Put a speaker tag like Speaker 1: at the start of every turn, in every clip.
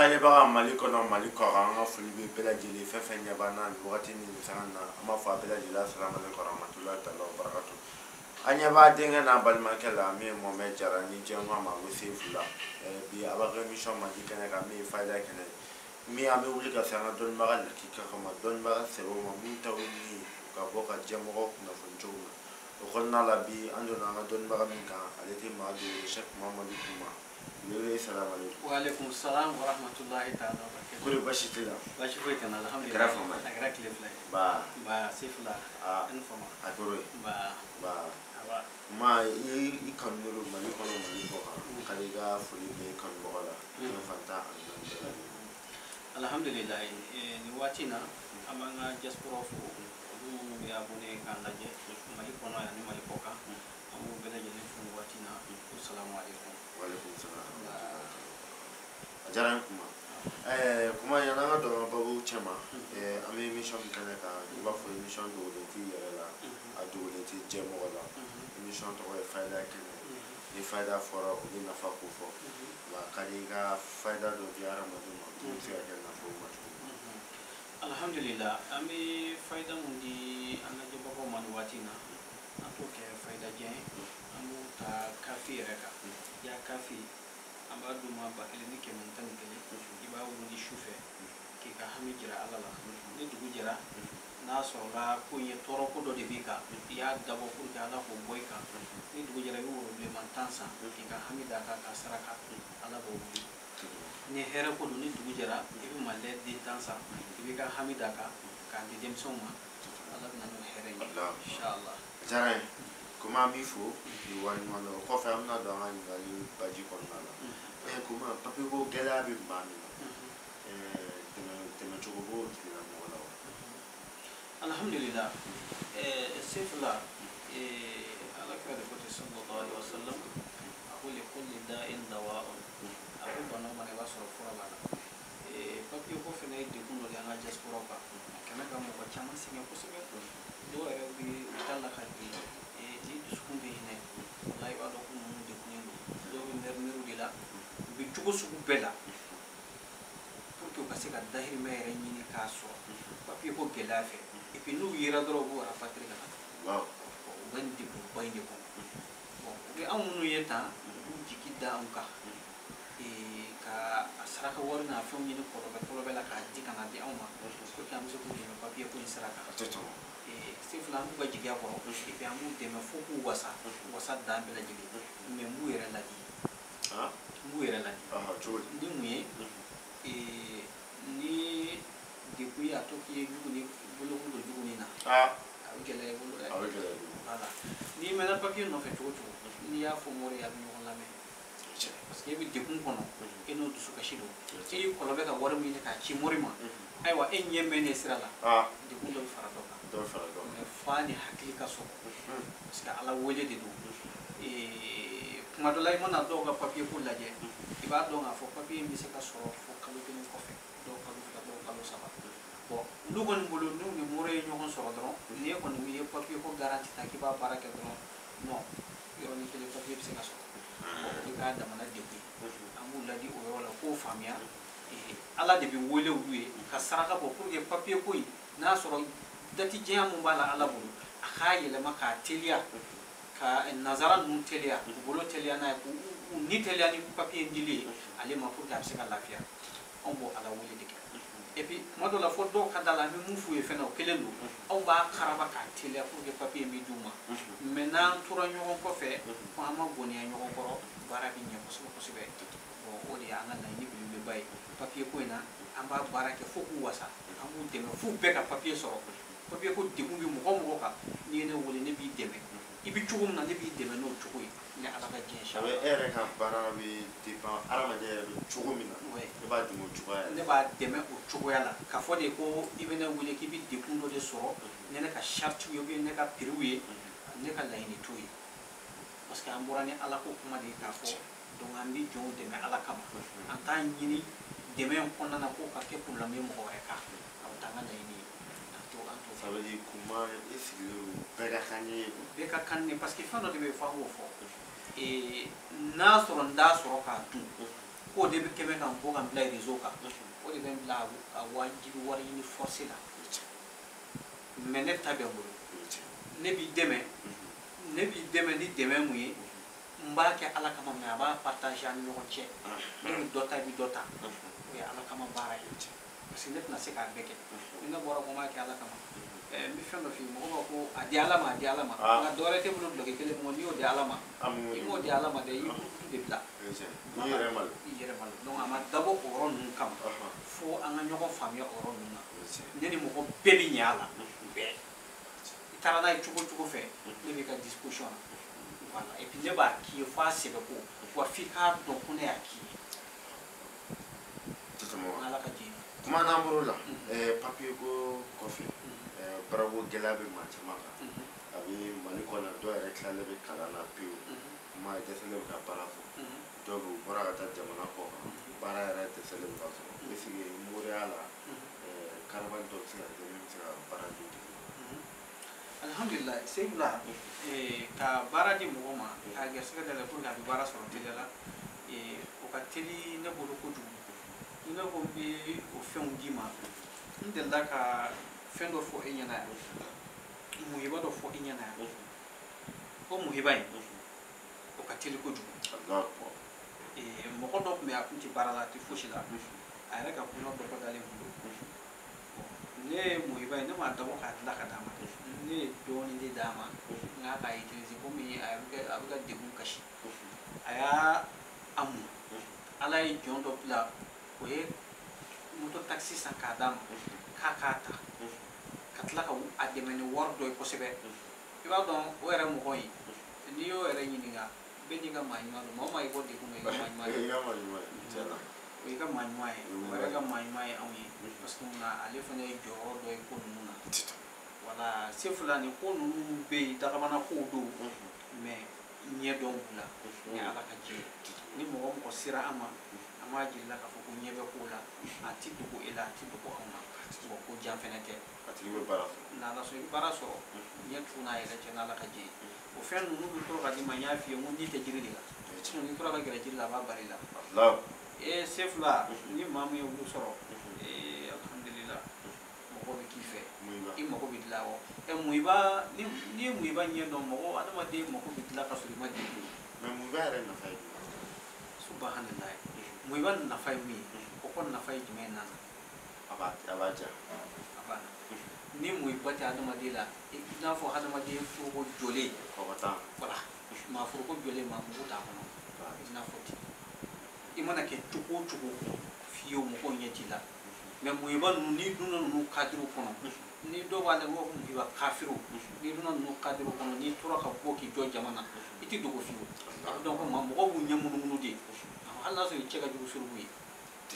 Speaker 1: Lajɛbaga Mali kɔnɔ, Mali kɔkan, an ka foli bɛ bɛɛ lajɛlen fɛn fɛn ɲɛ b'an na nin wagati ni nin sanga na. An b'a fɔ a bɛɛ lajɛlen asalaamaaleykum warahmatulahi taala wa barakatu. An ɲɛ b'a denkɛ n'a balimakɛ la min ye Mohamed Jara ni diɲɛ ko a ma ko Sefula. Bi a b'a ka émission mandi kɛnɛ kan min ye fayida kɛnɛ ye, min an bɛ wuli ka se an ka dɔnnibaga lakika kama, dɔnnibaga sɛbɛw ma min taw ni ka bɔ ka diɲɛmɔgɔw kunnafoni cogo min na. O kɔnɔna la bi an donna an ka dɔnnibaga min kan, ale tɛ maa dogo, Cheikh Mahamadu Kuma. Salaamaaleykum.
Speaker 2: Waaleykum salaam wa rahmatulahi taala wa barakatuh.
Speaker 1: Kori baasi t'i la?
Speaker 2: Baasi foyi tɛ n na, alhamdulilayi.
Speaker 1: A kɛra fama ye.
Speaker 2: A kɛra tile fila ye.
Speaker 1: Ba.
Speaker 2: Ba Sefula.
Speaker 1: Aa.
Speaker 2: I ni fama.
Speaker 1: A kɛra o ye.
Speaker 2: Ba.
Speaker 1: Ba.
Speaker 2: Aba.
Speaker 1: Kuma i kanu don Mali kɔnɔ, Mali kɔkan. Ka i ka foli kɛ i kanubaga la. Diɲɛ fantan ani naani bɛɛ lajɛlen.
Speaker 2: Alhamdulilayi, nin waati in na an b'an ka diaspora fo, olu minnu bɛ abonné k'an lajɛ Mali kɔnɔ yan ni Mali kɔkan. An b'u bɛɛ lajɛlen fo nin waati in na. Ko salamu aleykum.
Speaker 1: Waaleykum salaam. A diyara n ye Kuma. Kuma yan'an ka don an ka babu cɛ ma, an bɛ émission min kɛnɛ kan, i b'a fɔ émission dogolen t'i yɛrɛ la, a dogolen tɛ diɲɛ mɔgɔ la. Émission tɔgɔ ye fayida kɛnɛ. Ni fayida fɔra, o bɛ nafa ko fɔ. Wa a ka di i ka fayida dɔ di hadamadenw ma min bɛ se ka kɛ nafa u ma cogo min.
Speaker 2: Alhamdulillah, an bɛ fayida mun di an lajɛbagaw ma nin waati in na, an t'o kɛ fayida jɛ ye, an b'o ta kafi yɛrɛ kan. Ya kafi, an b'a d'u ma 1111, i b'a wuli su fɛ k'i ka hami jira Ala la. Ni dugu jɛra, n'a sɔrɔla ko in ye tɔɔrɔ ko dɔ de b'i kan, i y'a dabɔ pour que Ala k'o bɔ i kan. Ni dugu jɛra, i bɛ woro bilenman 10 san k'i ka hami d'a kan k'a saraka, Ala b'o wuli. Ni hɛrɛ ko don, ni dugu jɛra, i bɛ malilɛ den 10 san, i b'i ka hami d'a kan k'a di denmisɛnw ma, Ala bɛ na n'o hɛrɛ ye inshallah.
Speaker 1: A diyara n ye. Kuma an b'i fo k'i waleɲuman dɔn. O kɔfɛ an bɛna don an ka ɲininkali baji kɔnɔna la. Kuma papiye ko gɛlɛya bɛ maa min na, dɛmɛ cogo b'o tigilamɔgɔ la wa?
Speaker 2: Alhamdulillah, Sefula, Ala kira de ko ten sallallahu alaihi wa sallam, a ko li kulli da'in dawa'un, a ko bana o bana i b'a sɔrɔ fura b'a la. Papiye ko fɛnɛ ye degun dɔ de ye an ka diaspora kan, a kɛmɛ ka mɔgɔ caman sɛgɛn kosɛbɛ. Dɔw yɛrɛ bɛ u ta la ka bin, ni dusukun bɛ hinɛ, walahi i b'a dɔn ko ninnu degunnen don. Dɔw bɛ mɛrimɛriw de la, u bɛ cogo sugu bɛɛ la pour que u ka se ka dahirimɛ yɛrɛ ɲini k'a sɔrɔ papiye ko gɛlɛya fɛ. Et puis n'u yera dɔrɔn, u b'u rapatrier ka na. U bɛ nin degunba in de kɔnɔ. Bon, u bɛ anw minnu ye tan, u b'u jigi da anw kan, ka a saraka wari n'a fɛnw ɲini kɔlɔbɛ kɔlɔbɛ la k'a di ka na di anw ma pour que an bɛ se k'u dɛmɛ papiye ko in sira kan. Sefula, an b'u ka jigiya kɔrɔ, et puis an b'u dɛmɛ fo k'u wasa, wasa dan bɛɛ lajɛlen. Mais n b'u yɛrɛ ladi. N b'u yɛrɛ ladi.
Speaker 1: Cogo di?
Speaker 2: Ni mun ye, ni degun ye a to k'i ye juguni bolokuru don juguni na, a bɛ gɛlɛya i bolo dɛ.
Speaker 1: A bɛ gɛlɛya i bolo.
Speaker 2: Voilà. N'i mɛnna papiye nɔfɛ cogo o cogo, n'i y'a fɔ mori ye, a bɛ ɲɔgɔn lamɛn. Parce que e bɛ degun kɔnɔ, e n'o dusukasi don. E y'i kɔlɔbɛ ka wari min ɲini k'a ci mori ma, ayiwa e ɲɛ mɛnnen sira la, degun dɔ bɛ fara dɔ kan.
Speaker 1: Dɔ bɛ fara dɔ kan.
Speaker 2: Mais fa ni hakili ka sɔrɔ. Parce que Ala wele de don. Kuma dɔ la i mana dɔw ka papiye ko lajɛ, i b'a dɔn k'a fɔ papiye in bɛ se ka sɔrɔ fo kalo 1 kɔfɛ, dɔw kalo 2, dɔw kalo 3. Bon, olu kɔni bolo, n'u ni mori ye ɲɔgɔn sɔrɔ dɔrɔn, n'i kɔni ye papiye ko garanti ta k'i b'a baara kɛ dɔrɔn, non, yɔrɔnin kelen papiye bɛ se ka sɔrɔ. Bon, o de k'a damana degun ye. An b'u ladi o yɔrɔ la k'o faamuya. Ala de bɛ wele olu ye ka saraka bɔ pour que papiye ko in, n'a sɔrɔ dati jɛya mun b'a la Ala bolo, a k'a yɛlɛma k'a teliya, ka nazara ninnu teliya, u bolo teliya n'a ye, k'u ni teliya ni papiye in dili ye ale ma pour que a bɛ se ka lafiya. Anw b'o Ala wele de kɛ. Et puis kuma dɔ la fɔ dɔw ka da la, an bɛ mun f'u ye fɛnɛ, o kelen don. Anw b'a karaba k'a teliya pour que papiye in bɛ d'u ma. Mais n'an tora ɲɔgɔn kɔfɛ, ko an ma gɔniya ɲɔgɔn kɔrɔ, baara bɛ ɲɛ kosɛbɛ kosɛbɛ. Bon, o de y'an ka laɲini belebeleba ye papiye ko in na. An b'a baara kɛ fo k'u wasa, an b'u dɛmɛ f'u bɛɛ ka papiye sɔrɔ. Papiye ko degun bɛ mɔgɔ o mɔgɔ kan, n'i ye ne wele, ne b'i dɛmɛ. I bɛ cogo min na, ne b'i dɛmɛ n'o cogo ye, ni Ala ka diɲɛ
Speaker 1: A bɛ e yɛrɛ ka baara bɛ dépend hadamaden yɛrɛ bɛ cogo min na, e b'a dɛmɛ o cogoya la.
Speaker 2: Ne b'a dɛmɛ o cogoya la. K'a fɔ de ko i bɛ ne wele k'i bɛ degun dɔ de sɔrɔ, ne ne ka charte ye ou bien ne ka prix ye, ne ka laɲini t'o ye. Parce que an bɔra ni Ala ko kuma de ye k'a fɔ, donc an bɛ jɔnw dɛmɛ Ala kama. An t'a ɲini dɛmɛ in kɔnɔna na k'o ka kɛ problème ye mɔgɔ wɛrɛ kan. A bɛ taa an ka laɲini ye.
Speaker 1: Ça veut dire kuma e sigilen don bɛɛ ka kan ye.
Speaker 2: Bɛɛ ka kan ne, parce que fɛn dɔ de bɛ yen f'an k'o fɔ. N'a sɔrɔ n t'a sɔrɔ k'a dun, K'o de bɛ kɛmɛ kan bɔ ka n bila réseau kan, o de bɛ n bila ka wajibi wari ɲini force la. Mais ne ta bɛ n bolo, ne b'i dɛmɛ, ne b'i dɛmɛ ni dɛmɛ mun ye, n b'a kɛ Ala kama, mais a b'a partager an ni ɲɔgɔn cɛ. Ne bɛ dɔ ta, i bɛ dɔ ta, o ye Ala kama baara ye, parce que ne tɛna se k'a bɛɛ kɛ. Ni ne bɔra ko n b'a kɛ Ala kama, n bɛ fɛn dɔ f'i ye, mɔgɔ b'a ko a di Ala ma, a di Ala ma, nka dɔ wɛrɛ t'e bolo dulɔki kelen kɔnɔ, n'i y'o di Ala ma, i m'o di Ala ma dɛ, i y'u de bila.
Speaker 1: I yɛrɛ malo.
Speaker 2: I yɛrɛ malo. Donc a ma dabɔ o yɔrɔ ninnu kama, fo an ka ɲɔgɔn faamuya o yɔrɔ ninnu na. Ne ni mɔgɔ bɛɛ bɛ ɲɛ a la, bɛɛ. I taara n'a ye cogo o cogo fɛ, ne b'i ka disposition na. Voilà. Et puis ne b'a k'i ye f'a sɛbɛ ko, wa f'i k'a dɔn ko ne y'a k'i ye. Ala ka jɛ.
Speaker 1: Kuma n'an bɔr'o la, papier ko kɔfɛ, baarako gɛlɛya bɛ maa caman kan. A bɛ Mali kɔnɔ, dɔw yɛrɛ tilalen bɛ kalan na pewu, kuma dɛsɛlen bɛ ka baara sɔrɔ. Dɔw bɛ u bɔra ka taa jamana kɔ kan, baara yɛrɛ dɛsɛlen bɛ ka sɔrɔ. Est ce que moriya la, caravane dɔ bɛ se ka kɛ min bɛ se ka baara di o tigi ma?
Speaker 2: Alhamdulillah, Seyfula, ka baara di mɔgɔ ma, k'a gɛrɛsɛgɛ dayɛlɛ pour que a bɛ baara sɔrɔ teliya la, o ka teli ne bolo kojugu. Ni ne ko n bɛ o fɛnw d'i ma, n delila ka fɛn dɔ fɔ e ɲɛna yan, muhiba dɔ fɔ e ɲɛna yan. O muhiba in, o ka teli kojugu. Mɔgɔ dɔ tun bɛ yen, a kun tɛ baara la, a tɛ fosi la, a yɛrɛ ka kɔɲɔ dɔgɔdalen kun don. Ne ye muhiba ye, ne m'a dabɔ k'a dilan ka d'a ma dɛ, ne ye dɔɔnin de d'a ma, n k'a k'a utiliser komi a bɛ ka degun kasi. A y'a a mun, Ala ye jɔn dɔ bila, o ye moto taxi san k'a d'a ma, k'a k'a ta, ka tila ka a dɛmɛ ni wari dɔ ye kosɛbɛ. I b'a dɔn o yɛrɛ mɔgɔ in, n'i y'o yɛrɛ ɲininka, bɛɛ n'i ka maa ɲuman don. Maa o maa i bɔ degun na, i ka maa ɲuman ye.
Speaker 1: I ka maa ɲuman ye, tiɲɛ na.
Speaker 2: O y'i ka maa ɲuman ye, o yɛrɛ ka maa ɲuman ye anw ye, parce que munna ale fana ye jɔyɔrɔ dɔ ye ko ninnu na. Wala Seyfula, nin ko ninnu bɛ yen, dagabana kow don, mais ɲɛ dɔn b'u la ni Ala ka jɛ ye. Ni mɔgɔ o mɔgɔ sera an ma, an b'a jira la k'a fɔ ko ɲɛ bɛ kow la, a ti dogo e la, a ti dogo anw na, wa ko jan fɛnɛ tɛ.
Speaker 1: A tigi bɛ baara sɔrɔ.
Speaker 2: N'Ala sɔnna, i bɛ baara sɔrɔ, ɲɛ t'u n'a yɛrɛ cɛ n'Ala ka jɛ ye. O fɛn ninnu bɛ to ka d'i ma, n y'a f'i ye, n ko n'i tɛ jiri de la, sinon n'i tora ka gɛrɛ jiri la, a b'a bari la. Seyfula, ni maa min ye olu sɔrɔ, alhamdulillah, mɔgɔ bɛ k'i fɛ, i mago bɛ dilan wa. Muhiba, n'i ye muhiba ɲɛ dɔn, mɔgɔ adamaden mako bɛ dilan ka sɔrɔ i ma degun.
Speaker 1: Mais muhiba yɛrɛ nafa ye jumɛn ye?
Speaker 2: Subahanallahi, muhiba nafa ye min ye, o kɔ nafa ye jumɛn ye nana?
Speaker 1: A b'a ja.
Speaker 2: A banna. Ni muhiba tɛ adamaden la, i n'a fɔ adamaden foroko jɔlen.
Speaker 1: Kɔgɔ tan.
Speaker 2: Voilà, maa foroko jɔlen, maa mugu t'a kɔnɔ. I n'a fɔ ten. I mana kɛ cogo o cogo f'i ye, mɔgɔw ɲɛ t'i la. Mais muhiba ninnu, n'i donna ninnu cadre kɔnɔ, ni dɔw b'a la, u b'a fɔ muhiba kafiriw, n'i donna ninnu cadre kɔnɔ, n'i tora ka bɔ k'i jɔ jama na, i tɛ dogo fiyewu. A bɛ dɔn ko mɔgɔw b'u ɲɛ munumunu de, hali n'a sɔrɔ i cɛ ka jugu suruku ye,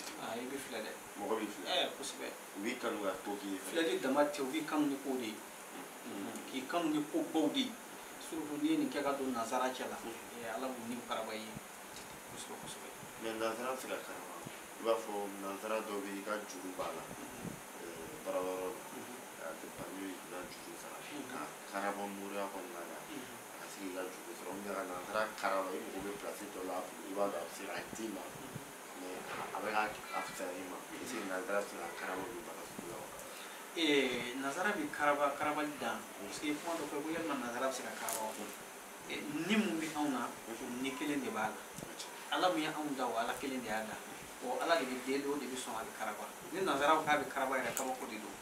Speaker 2: i bɛ filɛ dɛ.
Speaker 1: Mɔgɔ b'i filɛ.
Speaker 2: Kosɛbɛ.
Speaker 1: U b'i kanu ka to k'i ye.
Speaker 2: Filɛli dama tɛ, u b'i kanu ni ko de ye, k'i kanu ni ko baw de ye. Surtout n'i ye nin kɛ ka don nanzara cɛ la, Ala b'u ni karaba ye kosɛbɛ kosɛbɛ.
Speaker 1: Mais nanzara bɛ se ka karaba, i b'a fɔ nanzara dɔ bɛ yen, i ka juru b'a la, baarakɛyɔrɔ la, a tɛ ban n'o ye k'i ka juru sara, ka karaba moriya kɔnɔna la, a ka se k'i ka juru sara. Ou bien ka nanzara karaba, i mago bɛ place dɔ la, i b'a dɔn a bɛ se k'a d'i ma, mais a bɛ k'a fisaya i ma. Est ce que nanzara bɛ se ka karaba olu baara sugu la wa?
Speaker 2: Nanzara bɛ karaba, karabali dan, parce que kuma dɔ fɔ ko yalima nanzara bɛ se ka karaba wa? Ni mun bɛ anw na, o ni kelen de b'a la. Ala min ye anw da, o Ala kelen de y'a da. O Ala de bɛ deli, o de bɛ sɔn a bɛ karaba. Ni nanzaraw k'a bɛ karaba yɛrɛ, kabako de don.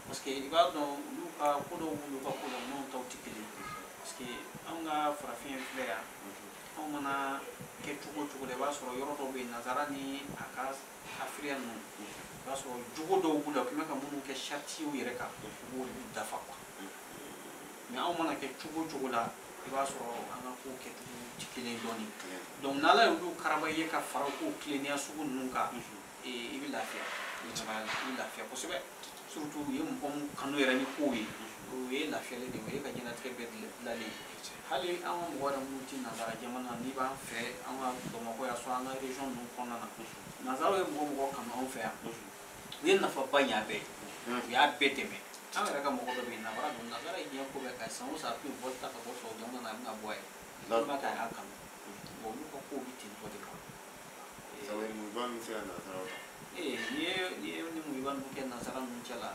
Speaker 2: Parce que i b'a dɔn olu ka ko dɔw b'olu ka ko la, n'anw taw tɛ kelen ye. Parce que anw ka farafin filɛ yan, anw mana kɛ cogo o cogo la, i b'a sɔrɔ yɔrɔ dɔw bɛ yen, nanzara ni a ka afiriya ninnu, i b'a sɔrɔ jogo dɔw b'u la, u tun bɛ ka minnu kɛ saritiw yɛrɛ kan, u b'olu dafa quoi. Mais anw mana kɛ cogo o cogo la, i b'a sɔrɔ an ka kow kɛcogo tɛ kelen ye dɔɔnin. Donc n'Ala y'olu karaba ye ka fara o kow tilennenya sugu ninnu kan, i bɛ lafiya, i bɛ lafiya kosɛbɛ. Surtout u ye mɔgɔ mun kanu yɛrɛ ni kow ye, o ye lafiyalen de ye, o ye ka diɲɛlatigɛ bɛɛ dilalen ye. Hali an ka mɔgɔ yɛrɛ minnu tɛ nanzara jamana, n'i b'an fɛ an ka Bamakɔ yan, soit an ka région ninnu kɔnɔna na, nanzaraw ye mɔgɔ mɔgɔ kanu anw fɛ yan, u ye nafaba ɲɛ a bɛɛ ye, u y'a bɛɛ dɛmɛ. An yɛrɛ ka mɔgɔ dɔ bɛ yen, nanzara don, nanzara ye diɲɛ ko bɛɛ ka san o san a tun bɛ bɔ ta ka bɔ tubabu jamana na, a bɛna bɔ a ye, i b'a kɛ a y'a kanu. Bon olu ka kow bɛ ten tɔ de kan.
Speaker 1: Sabu min bɛ se ka nansaraw ta.
Speaker 2: N'i ye ni muyiba ninnu kɛ nansara ninnu cɛ la,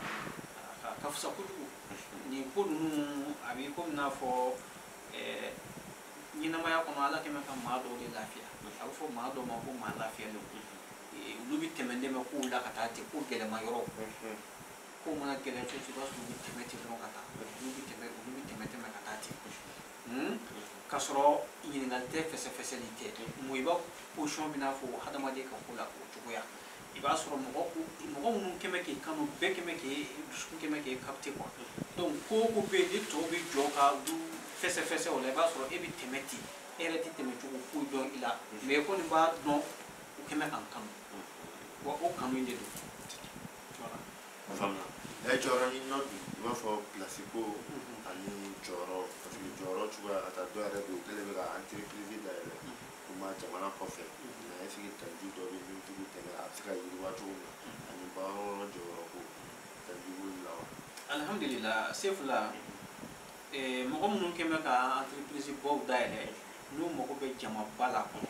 Speaker 2: a ka fisa kojugu. Nin ko ninnu a b'i komi n'a fɔ ɲɛnamaya kɔnɔ Ala kɛmɛ ka maa dɔw de lafiya. A bɛ fɔ maa dɔw ma ko maa lafiyalenw. Olu bɛ tɛmɛ dɛmɛ kow la ka taa ten, ko gɛlɛma yɔrɔ. Kow mana gɛlɛya cogo cogo, i b'a sɔrɔ u bɛ tɛmɛ ten dɔrɔn ka taa. Olu bɛ tɛmɛ tɛmɛ ka taa ten. K'a sɔrɔ ɲininkali tɛ, fɛsɛfɛsɛli tɛ. Muyiba position bɛ n'a fɔ hadamaden ka ko la o cogoya. I b'a sɔrɔ mɔgɔ minnu kɛmɛ k'i kanu, bɛɛ kɛmɛ k'e dusukun kɛmɛ k'e capter quoi. Donc ko o ko bɛ yen ni tɔw bɛ jɔ ka olu fɛsɛfɛsɛ o la, i b'a sɔrɔ e bɛ tɛmɛ ten, e yɛrɛ tɛ tɛmɛ cogo foyi dɔn i la, mais e kɔni b'a dɔn u kɛmɛ k'an kanu, wa o kanu in de don. Voilà.
Speaker 1: Faamuya. Jɔyɔrɔ ɲinina dun, i b'a fɔ place ko ani jɔyɔrɔ, parce que jɔyɔrɔ cogoya ka taa dɔw yɛrɛ bɛ yen, u kɛlen bɛ ka entreprise dayɛlɛ kuma jamana kɔfɛ, mais est ce que taliju dɔ bɛ yen min bɛ se k'u dɛmɛ a bɛ se ka yiriwa cogo min na, ani baara yɔrɔ jɔyɔrɔ ko taliju b'olu la wa?
Speaker 2: Alhamdulillah, Sefula, mɔgɔ minnu kɛn bɛ ka entreprise baw dayɛlɛ n'u mago bɛ jamaba la kɔnɔ,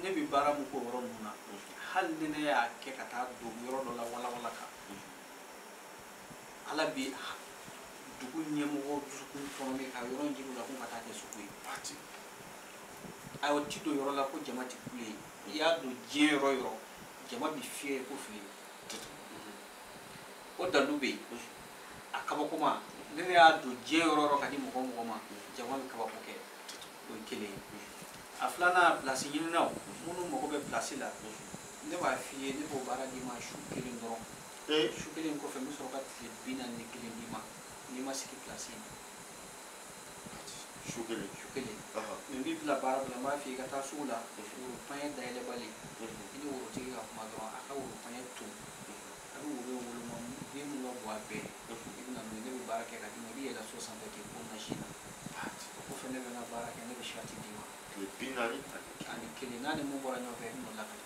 Speaker 2: ne bɛ baara min k'o yɔrɔ ninnu na, hali ni ne y'a kɛ ka taa don yɔrɔ dɔ la walawala kan, Ala bi dugu ɲɛmɔgɔ dusukun tɔnɔmi ka yɔrɔ in jiri la ko ka taa kɛ sugu ye. Ayiwa, ti don yɔrɔ la ko jama ti kule ye. I y'a don diɲɛ yɔrɔ yɔrɔ, jama bi fiyɛ ko fili. O dalu bɛ yen, a kabakoma. Ni ne y'a don diɲɛ yɔrɔ yɔrɔ ka di mɔgɔ mɔgɔ ma, jama bɛ kabako kɛ. O ye kelen ye. A filanan, pilasi ɲininaw minnu mago bɛ pilasi la, ne b'a f'i ye, ne b'o baara d'i ma su kelen dɔrɔn. Su kelen kɔfɛ, n bɛ sɔrɔ ka tile 41 d'i ma n'i ma sigi pilasi in na.
Speaker 1: Su kelen.
Speaker 2: Su kelen. Mais n b'i bila baara dɔ la, n b'a f'i ye ka taa sugu la, woro paɲɛ dayɛlɛbali, i ni worotigi ka kuma dɔrɔn, a ka woro paɲɛ ton, a bɛ woro in woloma, den min ka bon a bɛɛ ye, i bɛ na n'o ye, ne bɛ baara kɛ ka d'i ma, i bɛ yɛlɛ so sanfɛ k'i ko nasi na. O kɔfɛ ne bɛ n ka baara kɛ, ne bɛ sarati d'i ma.
Speaker 1: Tile 41.
Speaker 2: N'a ni mun bɔra ɲɔgɔn fɛ, i bɛ n'o lakali.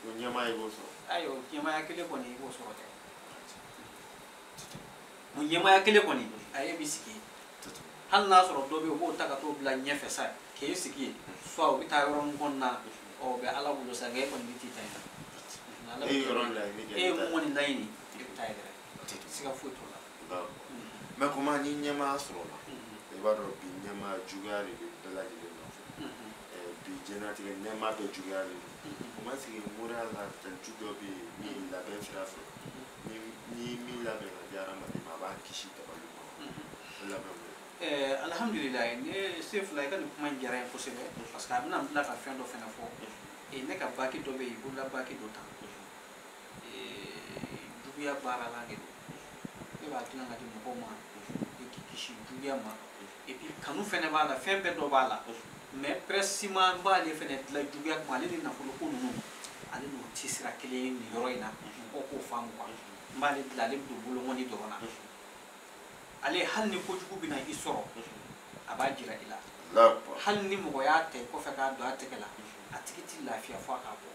Speaker 1: O ɲɛmaa i b'o sɔrɔ.
Speaker 2: Ayiwa, ɲɛmaaya kelen kɔni i b'o sɔrɔ dɛ. O ɲɛmaaya kelen kɔni, a ye b'i sigi yen. Hali n'a sɔrɔ dɔ bɛ yen, u b'o ta ka t'o bila ɲɛfɛ sa, k'e sigi yen. Soit u bɛ taa yɔrɔ min kɔni na, ɔ o bɛ Ala bolo sa, nka e kɔni bɛ t'i ta in na.
Speaker 1: E ye yɔrɔ laɲini kɛ.
Speaker 2: E ye mun kɔni laɲini, e bɛ taa yɛrɛ. Siga foyi t'o la.
Speaker 1: Mais comment ni ɲɛmaaya sɔrɔ la, i b'a dɔn bi ɲɛmaaya juguya de bɛ bɛɛ lajɛlen nɔfɛ. Bi diɲɛlatigɛ nɛɛma bɛɛ juguya de don. Comment est-ce que moriya la taliju dɔ bɛ yen min labɛn sira fɛ, ni min labɛn ka di hadamaden ma, a b'a kisi dabali ma, o labɛn b'o ye?
Speaker 2: Alhamdulilayi, ne Sefula, i ka nin kuma in diyara n ye kosɛbɛ, parce que a bɛna n bila ka fɛn dɔ fɛnɛ fɔ. Ne ka baki dɔ bɛ yen, bolola baki dɔ ta. Juguya baaralan de don. Ne b'a dilan ka di mɔgɔw ma, i k'i kisi juguya ma. Et puis kanu fɛnɛ b'a la, fɛn bɛɛ dɔ b'a la. Mais précisément n b'ale fɛnɛ dilan juguya kama, ale ni nafolo ko ninnu, ale n'o ti sira kelen ye nin yɔrɔ in na, mɔgɔw k'o faamu quoi. N b'ale dilan, ale bɛ don bolokɔni dɔrɔn na. Ale hali ni kojugu bɛna i sɔrɔ, a b'a jira i la. Hali ni mɔgɔ y'a ta i kɔfɛ k'a don a tɛgɛ la, a tigi ti lafiya fo a k'a bɔ.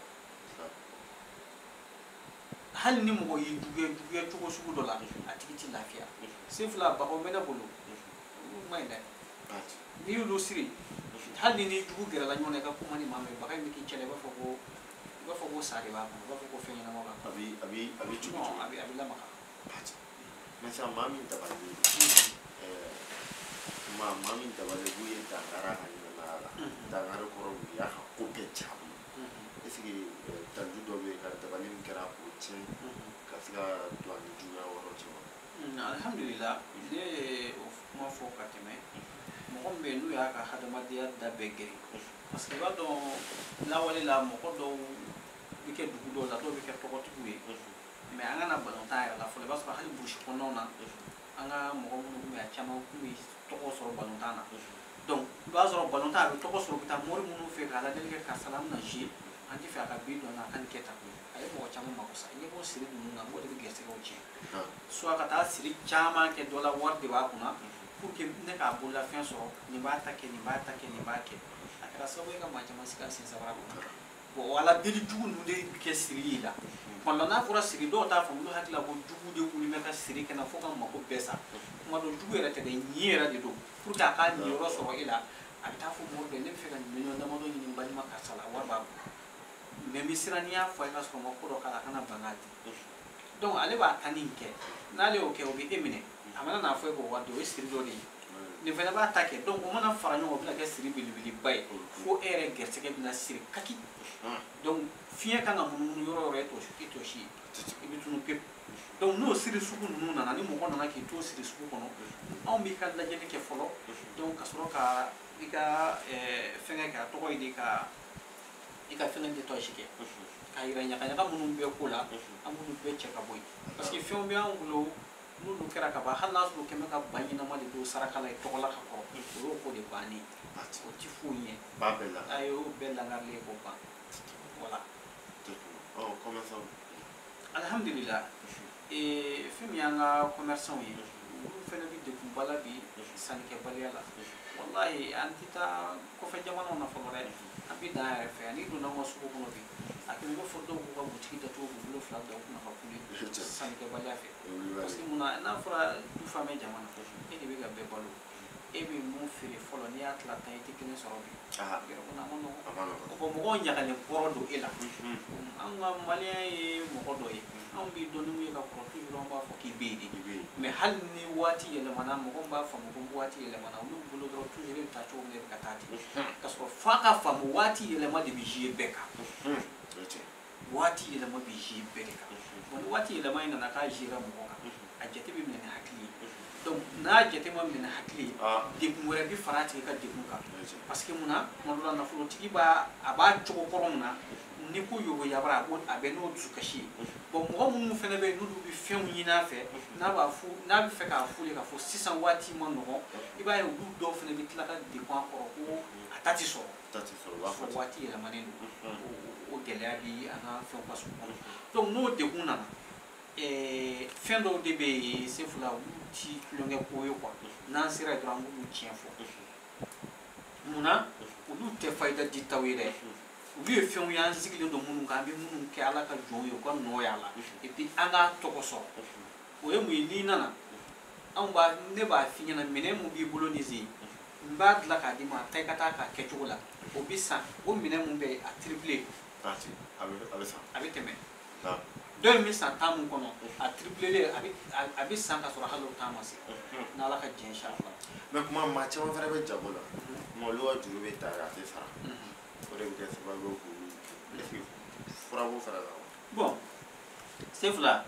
Speaker 2: Hali ni mɔgɔ y'i juguya cogo sugu dɔ la, a tigi ti lafiya. Sefula, bagaw bɛ ne bolo, olu ma ɲi dɛ. N'i y'olu siri, hali ni jugu gɛrɛla ɲɔgɔn na, i ka kuma ni maa min ye, baga in bɛ k'i cɛ la, i b'a fɔ ko sa de b'a kɔnɔ, i b'a fɔ ko fɛn ɲɛnama b'a kɔnɔ.
Speaker 1: A bɛ cogo cogo.
Speaker 2: A bɛ lamaga.
Speaker 1: Mais sisan maa min dabalilen don, maa min dabalilen b'u ye dankari a ka ɲɛnamaya la, dankari kɔrɔ u y'a ka ko bɛɛ tiɲɛ a bolo. Est ce que taliju dɔ bɛ yen ka dabali min kɛra k'o tiɲɛ ka se ka don a ni juguya wɛrɛw cɛ wa?
Speaker 2: Alhamdulillah, ne ye o kuma fɔ ka tɛmɛ. Mɔgɔ min bɛ yen n'u y'a ka hadamadenya da bɛɛ geren, parce que i b'a dɔn lawale la mɔgɔ dɔw bɛ kɛ dugu dɔw la, dɔw bɛ kɛ tɔgɔtigiw ye. Mais an kana balontan yɛrɛ la fɔlɔ, i b'a sɔrɔ hali burusi kɔnɔnaw na, an ka mɔgɔ minnu tun bɛ yen, a caman tun bɛ tɔgɔ sɔrɔ balontan na. Donc i b'a sɔrɔ balontan a bɛ tɔgɔ sɔrɔ, u bɛ taa mori minnu fɛ k'a ladeli kɛ, karisa la an bɛna jouer, an tɛ fɛ a ka bi dɔn na, a ka nin kɛ tan. A ye mɔgɔ caman mako sa. I ɲɛ b'o siri ninnu na, mɔgɔ de bɛ gɛrɛsɛgɛw tiɲɛ. Soit ka taa siri caman kɛ dɔ la, wari de b'a kunna, pour que ne k'a bololafɛn sɔrɔ, nin b'a ta kɛ, nin b'a ta kɛ, nin b'a kɛ. A kɛra sababu ye ka maa caman sigi a sen sabara kɔnɔ. Bon, o ala deli jugu ninnu de bɛ kɛ siri ye la. Kuma dɔ n'a fɔra siri, dɔw t'a faamu, olu hakili la ko jugu de wuli bɛ ka siri kɛ na fo ka mako bɛɛ sa. Kuma dɔ jugu yɛrɛ tɛ dɛ, ɲin yɛrɛ de don. Pour que a k'a niyɔrɔ sɔrɔ e la, a bɛ taa fɔ mɔgɔ dɔ ye, ne bɛ fɛ ka miliyɔn damadɔ ɲini n balima karisa la, wari b'a bolo. Mais n bɛ siran n'i y'a fɔ a ye ka sɔrɔ n ma ko dɔ k'a la, a kana ban k'a di. Donc ale b'a ta nin kɛ, n'ale y'o kɛ, o bɛ e minɛ, a mana n'a fɔ e k'o wari di, o ye siri dɔ de ye. Nin fana b'a ta kɛ, donc o mana fara ɲɔgɔn kan, o bɛna kɛ siri belebeleba ye fo e yɛrɛ gɛrɛsɛgɛ bɛna siri kaki. Donc fiɲɛ kan ka munumunu yɔrɔ o yɔrɔ, e t'o si ye, i bɛ tunu pewu. Donc n'o siri sugu ninnu nana, ni mɔgɔ nana k'i to siri sugu kɔnɔ, anw b'i ka lajɛli kɛ fɔlɔ. Donc ka sɔrɔ ka i ka fɛngɛ kɛ, a tɔgɔ ye di, ka i ka fɛngɛ nettoyage kɛ, k'a yira ɲagaɲaga minnu bɛ ko la, an b'olu bɛɛ cɛ ka bɔ yen. Parce que fɛnw bɛ anw bolo, n'olu kɛra ka ban, hali n'a sɔrɔ kɛmɛ ka ba ɲɛnama de don saraka la i tɔgɔ la ka kɔrɔ, o y'o ko de bannen, o ti foyi ɲɛ.
Speaker 1: Ba bɛɛ la.
Speaker 2: A y'o bɛɛ langarilen k'o ban, voilà.
Speaker 1: Ɔ, commerçant.
Speaker 2: Alhamdulillah, fɛn min y'an ka commerçant ye, olu fɛnɛ bɛ degunba la bi sannikɛbaliya la. Wallahi, an tɛ taa kɔfɛ jamanaw na fɔlɔ dɛ, an bɛ dan yɛrɛ fɛ. N'i donna an ka sugu kɔnɔ bi, a kɛlen bɛ fɔ dɔw k'u ka butigi datugu k'u bolo fila da u kunna ka kule sannikɛbaliya fɛ. Parce que munna? N'a fɔra du fan bɛ jama na, e de bɛ ka bɛɛ balo, e bɛ mun feere fɔlɔ, n'i y'a tila 10, i tɛ kelen sɔrɔ bi. Yɔrɔ kɔnɔ a ma nɔgɔn. O kɔ, mɔgɔw ɲagalen kɔrɔ don e la. An ka malien ye mɔgɔ dɔ ye, anw b'i dɔn ni mun ye ka kɔrɔ, toujours an b'a fɔ k'i bɛ yen de. Mais hali ni waati yɛlɛmana, mɔgɔ b'a faamu ko waati yɛlɛmana, olu bolo dɔrɔn toujours e bɛ taa cogo min na, e bɛ ka taa ten. Ka sɔrɔ f'a ka faamu, waati yɛlɛma de bɛ jouer bɛɛ kan, waati yɛlɛma bɛ jouer bɛɛ de kan. Bon, ni waati yɛlɛma in nana k'a jouer mɔgɔ kan, a jate bɛ minɛ ni hakili ye. Donc n'a jate ma minɛ ni hakili ye, degun wɛrɛ bɛ fara a tigi ka degun kan. Parce que munna? Tuma dɔ la, nafolotigi b'a a b'a cogo kɔrɔ mun na, ni ko yogo yabara, a bɛ n'o dusukasi ye. Bon, mɔgɔ minnu fana bɛ yen, n'olu bɛ fɛnw ɲini a fɛ, n'a b'a fɔ, n'a bɛ fɛ k'a f'u ye k'a fɔ sisan waati ma nɔgɔn, i b'a ye olu dɔw fana bɛ tila ka degun a kɔrɔ ko a ta ti sɔrɔ. Waati yɛlɛmanen don, o gɛlɛya bi an ka fɛnw ka sugu kɔnɔ. Donc n'o degun nana, fɛn dɔw de bɛ yen, Sefula, olu ti tulonkɛ ko ye quoi. N'an sera yen dɔrɔn, an b'olu tiɲɛ fɔ. Munna? Olu tɛ fayida di taw ye dɛ, olu ye fɛnw ye an sigilen don minnu kan, an bɛ minnu kɛ Ala ka jɔnw ye, u ka nɔ y'a la, et puis an k'a tɔgɔ sɔrɔ. O ye mun ye? N'i nana, anw b'a, ne b'a f'i ɲɛna, minɛn mun b'i bolo nin sen, n b'a dilan k'a d'i ma, a taa i ka taa k'a kɛcogo la, o bɛ san. O minɛn mun bɛ yen, a triplé,
Speaker 1: a bɛ san,
Speaker 2: a bɛ tɛmɛ. Dɔ in bɛ san 10 mun kɔnɔ, a triplé, a bɛ san ka sɔrɔ hali o 10 ma se, n'Ala ka diɲɛ inchallah.
Speaker 1: Mais kuma, maa caman fana bɛ jago la, mais olu ka juru bɛ ta a tɛ sara, o de bɛ kɛ sababu ye k'olu, est ce que fura b'o fana la wa?
Speaker 2: Bon, Sefula,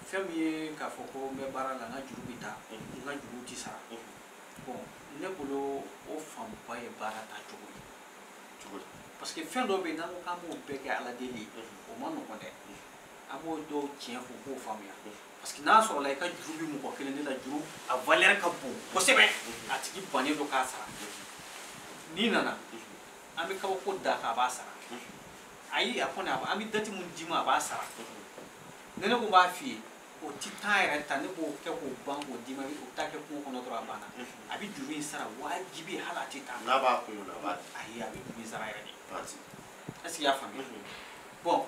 Speaker 2: fɛn min ye k'a fɔ ko n bɛ baara la, n ka juru bɛ ta, n ka juru tɛ sara, bon, ne bolo o fanba ye baara taacogo ye.
Speaker 1: Cogo di?
Speaker 2: Parce que fɛn dɔw bɛ yen, n'an ko k'an b'o bɛɛ kɛ Ala deli ye, o ma nɔgɔn dɛ. An b'o dɔw tiɲɛ fɔ k'o faamuya. Parce que n'a sɔrɔla i ka juru bɛ mɔgɔ kelen de la, juru a valeur ka bon kosɛbɛ, a tigi bannen don k'a sara, n'i nana, an bɛ kabako da kan, a b'a sara. Ayi, a kɔni an bɛ date mun d'i ma, a b'a sara. Ne ko n b'a f'i ye, o ti temps yɛrɛ ta, ne b'o kɛ k'o ban k'o d'i ma, o bɛ taa kɛ kungo kɔnɔ dɔrɔn, a banna. A bɛ juru in sara wajibi, hali a tɛ taa.
Speaker 1: N'a b'a kun na, a b'a di.
Speaker 2: Ayi, a bɛ juru in sara yɛrɛ de. Est ce que i y'a faamuya? Bon,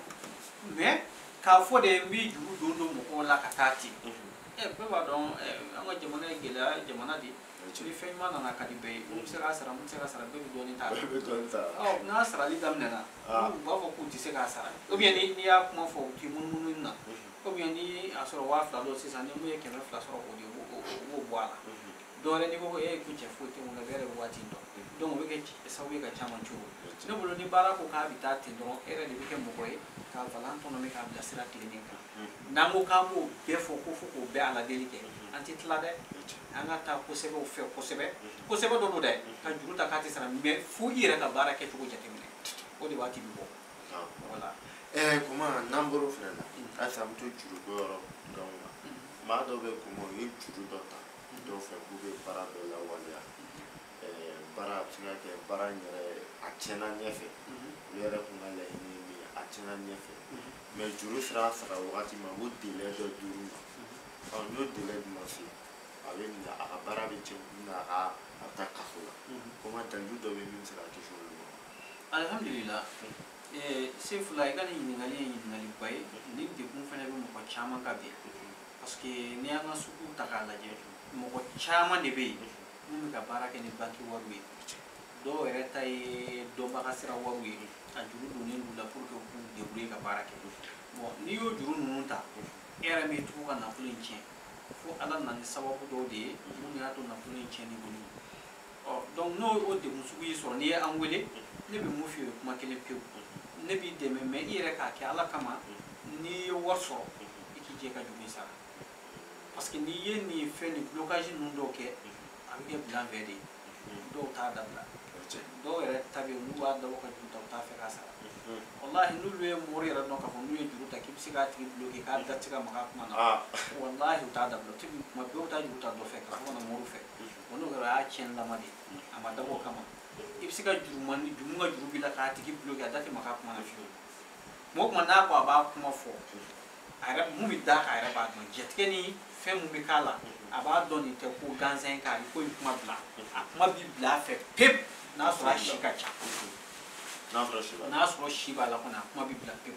Speaker 2: mais k'a fɔ de n bɛ juru don don mɔgɔw la ka taa ten, bɛɛ b'a dɔn an ka jamana ye gɛlɛya jamana de ye. Ni fɛn ɲuman nana, ka di bɛɛ ye, mun bɛ se k'a sara, mun tɛ se k'a sara, bɛɛ bɛ dɔɔnin t'a la.
Speaker 1: Bɛɛ bɛ dɔɔnin t'a la.
Speaker 2: Ɔ, n'a sarali daminɛna, u b'a fɔ k'u tɛ se k'a sara, ou bien n'i y'a kuma fɔ, u t'i munumunu na, ou bien ni a sɔrɔ 2000 don sisan, ni mun ye 200 sɔrɔ, o de b'o bɔ a la. Dɔwɛrɛ, n'i ko ko e ko cɛ foyi tɛ mun na, bɛɛ yɛrɛ bɛ waati dɔn. Donc o bɛ kɛ sababu ye ka caman cogo. Ne bolo, ni baara ko k'a bɛ taa ten dɔrɔn, e yɛrɛ de bɛ kɛ mɔgɔ ye ka valan tɔnɔmi k'a bila sira tilennen kan. N'an ko k'an b'o bɛɛ fɔ ko fo k'o bɛɛ Ala deli kɛ, an tɛ tila dɛ. An ka taa kosɛbɛw fɛ kosɛbɛ kosɛbɛ dɔ don dɛ, ka juru ta k'a tɛ sara, mais fo i yɛrɛ ka baara kɛcogo jateminɛ, o de b'a ti bɔ, voilà.
Speaker 1: Kuma n'an bɔr'o fana la, halisa an bɛ to juruko yɔrɔ dɔrɔn na. Maa dɔw bɛ kuma, u ye juru dɔ ta dɔw fɛ k'u bɛ baara dɔ lawaleya, baara a bɛ se ka kɛ baara in yɛrɛ a tiɲɛna ɲɛfɛ, olu yɛrɛ kun ka laɲini ye min ye, a tiɲɛna ɲɛfɛ, mais juru sera a sara wagati ma, u b'o délai dɔ dir'u ma. Ɔ, n'o délai dun ma se, a bɛ minɛ, a ka baara bɛ tiɲɛ, a ka a bɛ taa kaso la. Kuma dalilu dɔ bɛ yen min bɛ se ka kisi olu ma?
Speaker 2: Alhamdulillah, Sefula, i ka nin ɲininkali ye ɲininkaliba ye. Nin degun fana bɛ mɔgɔ caman kan bi. Parce que n'i y'an ka sugu ta k'a lajɛ, mɔgɔ caman de bɛ yen mun bɛ ka baara kɛ ni banki wariw ye. Dɔw yɛrɛ ta ye dɔnbaga sira wariw ye, a juru donnen d'u la pour que u k'u débrouiller ka baara kɛ. Bon, n'i y'o juru ninnu ta, e yɛrɛ bɛ tugu ka nafolo in tiɲɛ, fo Ala nana ni sababu dɔw de ye minnu y'a to nafolo in tiɲɛni bolo. Ɔ donc n'o o degun sugu y'i sɔrɔ, n'i ye an wele, ne bɛ mun f'i ye? Kuma kelen pewu, ne b'i dɛmɛ, mais i yɛrɛ k'a kɛ Ala kama. N'i ye wari sɔrɔ, i k'i jɛ ka juru in sara, parce que n'i ye nin fɛn nin blocage ninnu dɔw kɛ, a bɛ kɛ bilan fɛ de ye. Dɔw t'a dabila, dɔw yɛrɛ ta bɛ yen, n'u b'a dabɔ ka juru ta, u t'a fɛ k'a sara. Walahi, n'olu ye mori yɛrɛ dɔn k'a fɔ n'u ye juru ta k'i bɛ se k'a tigi bloquer, k'a da tɛ se ka maga a kuma na, walahi, u t'a dabila. U tɛ kuma bɛɛ, u t'a juru ta dɔ fɛ ka fɔ ka na mori fɛ. O n'o kɛra, o y'a tiɲɛnilama de ye, a ma dabɔ o kama. I bɛ se ka jurumani juru ka juru b'i la k'a tigi bloquer, a da tɛ maga a kuma na fiyewu. Mɔgɔ kuma n'a ko a b'a kuma fɔ, a yɛrɛ mun bɛ d'a kan, a yɛrɛ b'a dɔn jatigɛ ni fɛn mun bɛ k'a la, a b'a dɔn nin tɛ ko gansan ye, k'a ko in kuma bila, a kuma bi bila a fɛ pewu. N'a sɔrɔ a si ka ca, n'a sɔrɔ si b'a la kɔni, a kuma bi bila pewu,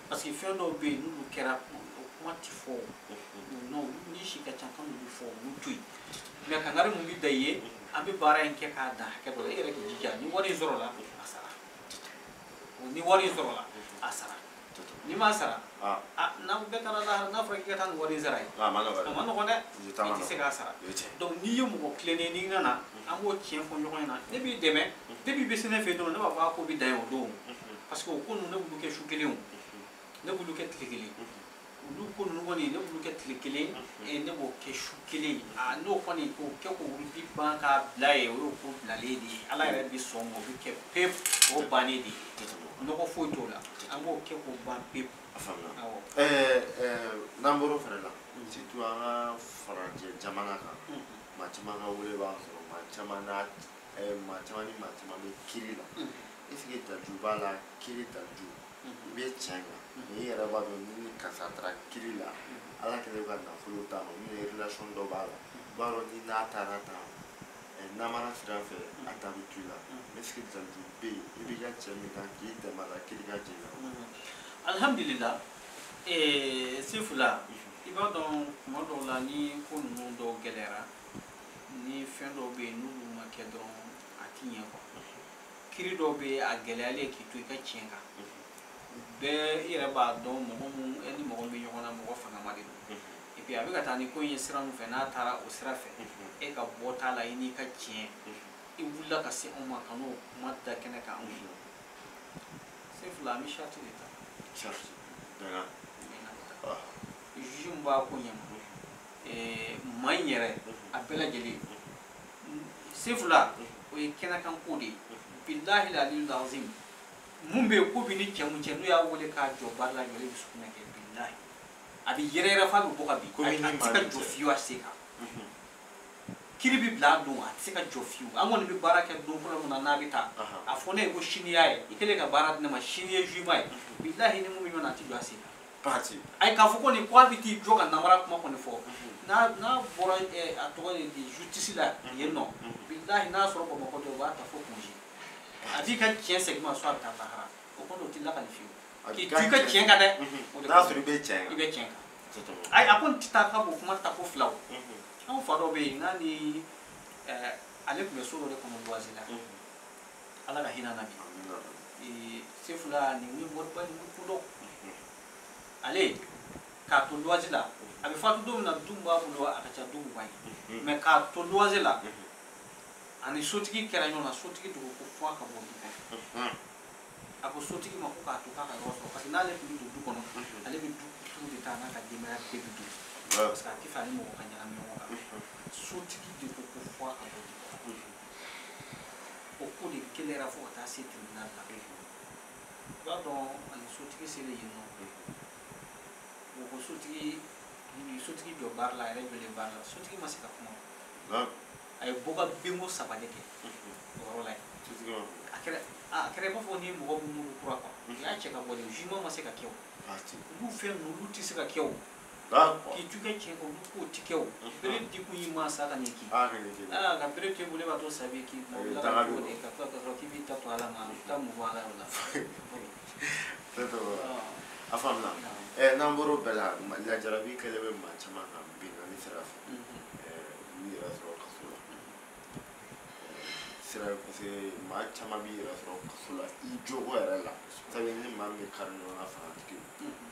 Speaker 2: parce que fɛn dɔw bɛ yen, n'olu kɛra, o kuma ti fɔ. Non, ni si ka ca kan, olu fɔ, olu to yen. Mais kangari mun bi da i ye, an bɛ baara in kɛ k'a dan hakɛ dɔ la, e yɛrɛ k'i jija. Ni wari in sɔrɔla, a sara. Ni wari in sɔrɔla, a sara. N'i m'a sara, a n'aw bɛɛ taara lahara, n'a fɔra k'i ka taa nin wari in sara ye,
Speaker 1: a ma
Speaker 2: nɔgɔn dɛ, i tɛ se k'a sara. Donc n'i ye mɔgɔ tilennen, n'i nana, an b'o tiɲɛ fɔ ɲɔgɔn ɲɛna. Ne b'i dɛmɛ depuis i bɛ se ne fɛ yen dɔrɔn, ne b'a fɔ a ko bɛ dan yen o don, parce que o ko ninnu, ne b'olu kɛ su kelen, o ne b'olu kɛ tile kelen. Olu ko ninnu kɔni, ne b'olu kɛ tile kelen, ne b'o kɛ su kelen. A n'o kɔni k'o kɛ k'o wuli ban k'a bila yen, o y'o ko bilalen de ye. Ala yɛrɛ bɛ sɔn ma, o bɛ kɛ pewu, o bannen de ye, nɔgɔ foyi t'o la, an b'o kɛ k'o ban pewu.
Speaker 1: A faamuna. N'an bɔr'o fɛnɛ la, surtout an ka farajɛ jamana kan, maa caman ka wele b'an sɔrɔ, maa caman n'a maa caman ni maa caman bɛ kiiri la. Est ce que daju b'a la? Kiiri daju i bɛ tiɲɛ kan, mais i yɛrɛ b'a dɔn ni karisa taara kiiri la, Ala kɛlen ka nafolo d'a ma, min ye relation dɔ b'a la, i b'a dɔn ni n'a taara tan namara sira fɛ, a ta bɛ to i la. Est ce que daju bɛ yen, i b'i ka cɛ min kan k'i dɛmɛ a la kiiri ka jɛ la?
Speaker 2: Alhamdulillah, Sefula, i b'a dɔn kuma dɔw la, ni ko ninnu dɔw gɛlɛyara, ni fɛn dɔw bɛ yen n'olu ma kɛ dɔrɔn, a ti ɲɛ quoi. Kiiri dɔw bɛ yen, a gɛlɛyalen k'i to i ka tiɲɛ kan, bɛɛ i yɛrɛ b'a dɔn mɔgɔ mun e ni mɔgɔ min bɛ ɲɔgɔn na, mɔgɔ fangama de don. Et puis a bɛ ka taa ni ko in ye sira min fɛ, n'a taara o sira fɛ, e ka bɔ t'a la, i n'i ka tiɲɛ. I wulila ka se anw ma ka n'o kuma da kɛnɛ kan anw ye. Sefula, an bɛ charte de ta.
Speaker 1: Charte bɛnkan.
Speaker 2: Juge min b'a ko ɲɛma, maa in yɛrɛ a bɛɛ lajɛlen. Sefula, o ye kɛnɛkan ko de ye. Bilahi aliyul azim, mun bɛ yen ko bi ni cɛ mun cɛ, n'u y'a wele k'a jɔ baara la, jɔlen bɛ sugunɛ kɛ. Bilahi, a bɛ yɛrɛ yɛrɛ f'a bɛ bɔ ka bin, a tɛ se ka jɔ fiyewu a sen kan. Kiiri bɛ bila a don, a tɛ se ka jɔ fiyewu. An kɔni bɛ baara kɛ don fɔlɔ min na, n'a bɛ taa, a fɔ ne ye ko sini y'a ye, i kɛlen ka baara di ne ma, sini ye juma ye. Bilahi, ni mun bɛ ɲɔgɔn na, a tɛ jɔ a sen kan. Ayi, k'a fɔ ko nin ko a bɛ t'i jɔ ka namara kuma kɔni fɔ, n'a bɔra a tɔgɔ ye di justice la yen nɔ, bilahi, n'a sɔrɔ Bamakɔ dɔrɔn, u b'a ta fo Point G. A b'i ka tiɲɛ segin ma, so a bɛ taa lahara, o kɔni o tɛ lakali fiyewu. K'i to i ka tiɲɛ kan dɛ.
Speaker 1: N'a sɔrɔ i bɛ tiɲɛ kan.
Speaker 2: I bɛ tiɲɛ kan. Ayi, a kɔni tɛ taa k'a b'o kuma ta ko fila o. Anw fa dɔ bɛ yen, n'a ni ale tun bɛ so dɔ de kɔnɔ luwanse la. Ala ka hinɛ na bi. Sefula, nin ye moriba nin ko dɔn. Ale k'a to luwanse la, a bɛ fatu don min na, du b'a bolo, a ka ca du 20 ye. Mais k'a to luwanse la, ani sotigi kɛra ɲɔgɔn na, sotigi dogo ko fo a ka bɔ du kɔnɔ. A ko sotigi ma ko k'a to k'a ka yɔrɔ sɔrɔ, parce que n'ale tun bɛ don du kɔnɔ, ale bɛ du kuturu de ta, n'a ka denbaya bɛɛ bɛ don, parce que a tɛ fɛ ani mɔgɔ ka ɲagami ɲɔgɔn kan. Sotigi de ko ko fo a ka bɔ du kɔnɔ. O ko de gɛlɛyara fo ka taa se tribunal la. I b'a dɔn, ani sotigi selen yen nɔ, o ko sotigi, sotigi jɔ baara la, a yɛrɛ jɔlen baara la, sotigi ma se ka kuma. A ye bɔ ka binko 3 de kɛ o yɔrɔ la yen. A kɛra i b'a fɔ ni mɔgɔ min muru kura quoi. U y'a cɛ ka bɔ de, jugement ma se ka kɛ o. Olu fɛn ninnu, olu tɛ se ka kɛ o. K'i to i ka tiɲɛ kan, olu k'o ti kɛ o. Bere di kun y'i ma sa ka nin k'i. Ka bere to i bolo, e b'a to sabi k'i bila ka cogo di, ka tila ka sɔrɔ k'i b'i ta to Ala ma, i taa mun fɔ Ala o la.
Speaker 1: A faamuna. N'an bɔr'o bɛɛ la, lajarabi kɛlen bɛ maa caman kan binkanni sira fɛ, u yɛrɛ sɔrɔ kaso la. sira ye, parce que maa caman b'i yɛrɛ sɔrɔ kaso la i jogo yɛrɛ la, sabu ni maa min bɛ kari ɲɔgɔn na fangatigi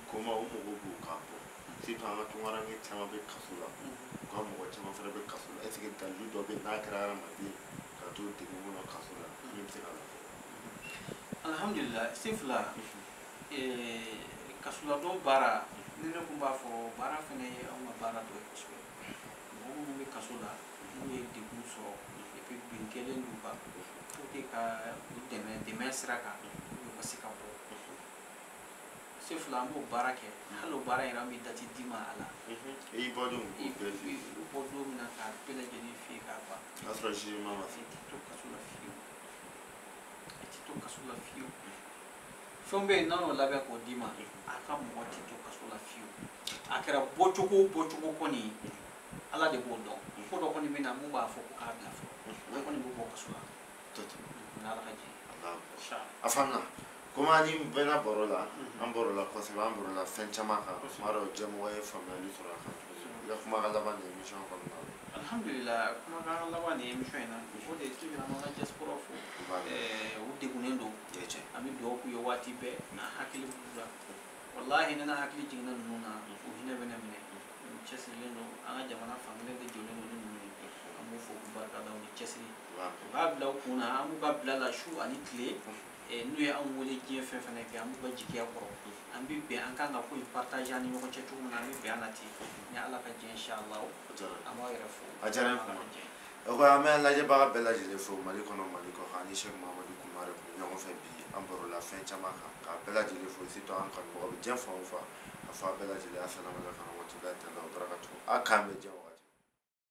Speaker 1: koma o mɔgɔw b'o k'a bɔ, surtout an ka tunkaranke caman bɛ kaso la, u ka mɔgɔ caman fana bɛ kaso la. Est ce que dalilu dɔ bɛ yen n'a kɛra hadamaden ka to degun kɔnɔ kaso la min bɛ se ka lafiya?
Speaker 2: Alhamdulillah, Sefula, kasoladon baara, ni ne kun b'a fɔ baara fana ye anw ka baara dɔ ye kosɛbɛ. Mɔgɔ minnu bɛ kaso la n'u ye degun sɔrɔ et puis bin kɛlen d'u kan pour que ka u dɛmɛ sira kan pour que u ka se ka bɔ. Sefula, an b'o baara kɛ, hali o baara yɛrɛ an bɛ date d'i ma a la.
Speaker 1: I y'i bɔ don
Speaker 2: I
Speaker 1: k'o bɛɛ f'i ye.
Speaker 2: I bɔ don min na k'a bɛɛ lajɛlen f'i ye k'a ban.
Speaker 1: O y'a sɔrɔ jugement ma se.
Speaker 2: I tɛ to kaso la fiyewu, i tɛ to kaso la fiyewu. Fɛn bɛ yen n'an y'o labɛn k'o d'i ma, a ka mɔgɔ tɛ to kaso la fiyewu. A kɛra bɔcogo o bɔcogo kɔni, Ala de b'o dɔn. Ko dɔ kɔni bɛ na mun b'a fɔ ko k'a bila fɔlɔ, o kɔni bɛ bɔ kaso la n'Ala ka jɛ.
Speaker 1: A faamuna. Komi an ni bɛnna baro la, an baro la kosɛbɛ, an baro la fɛn caman kan, tuma dɔw jɛmɔgɔ ye faamuyali sɔrɔ a kan cogo min. I ka kumakan laban nin émission kɔnɔna la.
Speaker 2: Alhamdulillah, kumakan laban nin émission in na, o de ye toujours an b'an ka diaspora fo. U degunnen don, an bɛ dugawu k'u ye waati bɛɛ, an hakili b'u la. Walahi, ni ne hakili jiginna ninnu na, u hinɛ bɛ ne minɛ. U cɛsirilen don, an ka jamana fankelen de jɔlen don ni ninnu ye. An b'u fo k'u barika da u ni cɛsiri. U b'a bila u kun na, an b'u ka bila la su ani tile. N'u ye anw wele diɲɛ fɛn fɛn kɛ, an b'u ka jigiya kɔrɔ. An bɛ bɛn, an kan ka ko in partager an ni ɲɔgɔn cɛ cogo min na, an bɛ bɛn an na ten. Ni Ala ka diɲɛ, inshallah, an b'aw yɛrɛ fo.
Speaker 1: A diyara n ye kuma. O ko an bɛ lajɛbaga bɛɛ lajɛlen fo Mali kɔnɔ, Mali kɔ kan. Ani Sɛki Mahamadu Kumare tun bɛ ɲɔgɔn fɛ bi, an barola fɛn caman kan, k'a bɛɛ lajɛlen fo, surtout an kanubagaw bɛ diɲɛ fan o fan, a fɔ a bɛɛ lajɛlen asalamu aleykum warahmatulahi taala wabarakatuh. A k'an bɛn diɲɛ wagati.